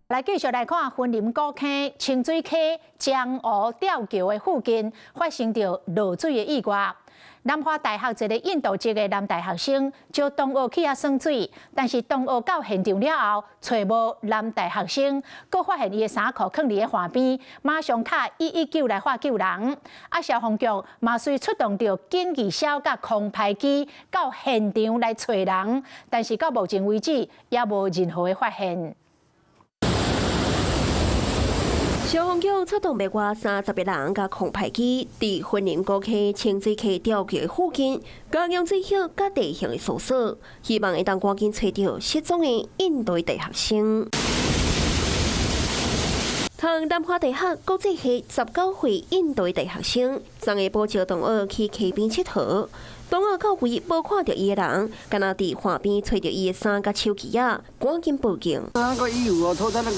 來繼續來看雲林古坑清水溪樟湖吊橋的附近發生著落水的意外。南華大學一个印度籍的男大學生招同學去遐耍水，但是同學到現場了後，揣無男大學生，閣發現伊的衫褲囥佇咧岸邊，馬上敲119來喊救人。啊，消防局嘛隨出動著緊急哨佮空拍機到現場來揣人，但是到目前為止也無任何的發現。消防局出動袂外30個人佮空拍機，佇雲林古坑清水溪吊橋附近，加強水域佮地形的搜索，希望會當趕緊揣著失蹤的印度大學生。讀南華大學國際系19歲印度大學生，昨下晡招同學去溪邊𨑨迌，同學到位無看著伊的人，干焦佇岸邊揣著伊的衫佮手機仔，趕緊報警。那個衣服哦，脫在那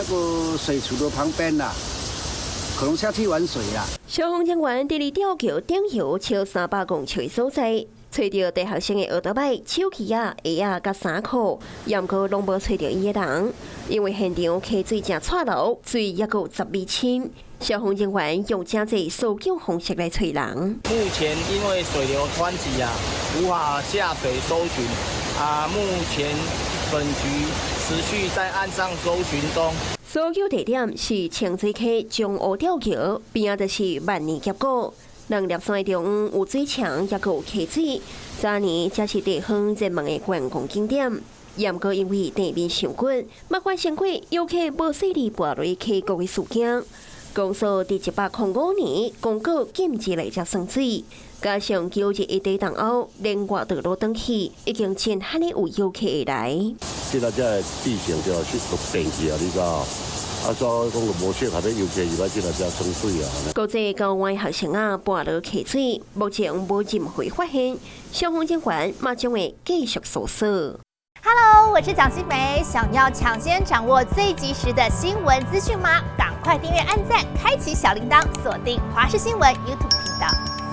個水池的旁邊啦，可能下去玩水啦。消防人員佇咧吊橋頂游超300公尺的所在，揣著大學生的奧多擺、手機仔、鞋仔佮衫褲，毋過攏無揣著伊的人。因為現場溪水誠掣流，水猶閣有10米深。消防人員用誠濟搜救方式來揣人。目前因為水流湍急啊，無法下水搜尋。啊，目前本局持續在岸上搜尋中。搜救地點是清水溪樟湖吊橋，邊仔就是萬年峽谷。兩粒山中央有水牆，猶閣有溪水。早年這是地方熱門的觀光景點。毋過因為地面傷滾，捌發生過遊客無細膩跋落溪谷的事件。公所佇105年公告禁止來遮耍水，加上9日一地動後，連外道路轉去，已經真罕有遊客會來。現在這个地形就是都變去啊，你知影？啊，所以講就無適合欲遊客入來這來遮耍水啊。國際高灣學生仔跋落溪水，目前無任何發現，消防人員嘛將會繼續搜索。 Hello，我是蔣新梅，想要搶先掌握最及時的新聞資訊嗎？趕快訂閱、按讚、開啟小鈴鐺，鎖定華視新聞 YouTube 頻道。